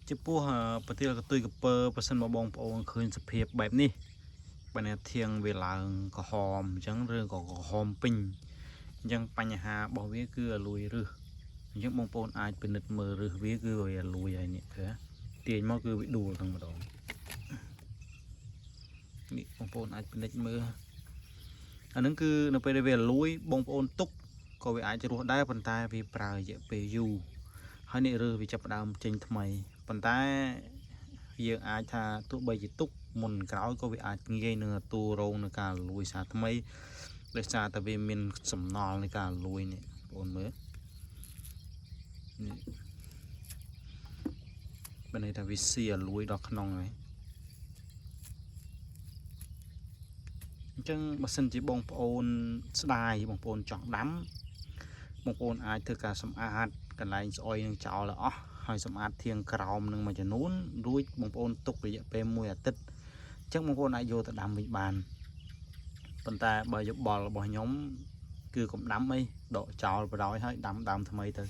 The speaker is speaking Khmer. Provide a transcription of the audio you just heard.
ចំពោះប្រទាលកន្ទុយកពើបើសិនមកបងប្អូនឃើញសភាពបែបនេះបើអ្នកធៀងវាឡើងក្រហមអញ្ចឹងឬក៏ក្រហមពេញអញ្ចឹងបញ្ហារបស់វាគឺអាលួយរឹសអញ្ចឹងបងប្អូនអាចពិនិត្យមើលរឹសវាគឺវាអាលួយហើយនេះឃើញទាញមកគឺវាដួលទាំងម្ដងនេះបងប្អូនអាចពិនិត្យមើលអាហ្នឹងគឺនៅពេលដែលវាអាលួយបងប្អូនទុកក៏វាអាចរស់ដែរប៉ុន្តែវាប្រើរយៈពេលយូរហើយនេះរឹសវាចាប់ផ្ដើមចេញថ្មីប៉ុន្តែយើងអាចថាទោះបីជាទុកមុនក្រោយក៏វាអាចងាយនឹងទទួលរងនឹងការលួយសារថ្មីដោយសារតែវាមានសំណល់នៃការលួយនេះបងប្អូនមើលនេះបើន័យថាវាស៊ីអាលួយដល់ក្នុងហើយអញ្ចឹងបើសិនជាបងប្អូនស្ដាយបងប្អូនចង់ដាំបងប្អូនអាចធ្វើការសម្អាតកន្លែងស្អុយនឹងចោលឲ្យអស់ហើយសម្អាតធាងក្រោមនឹងមួយចំនួនរួចបងប្អូនទុករយៈពេលមួយអាទិត្យអញ្ចឹងបងប្អូនអាចយកទៅដាំវិញបានប៉ុន្តែបើយោបល់របស់ខ្ញុំគឺកុំដាំអីដកចោលបណ្ដោយហើយដាំដើមថ្មីទៅ។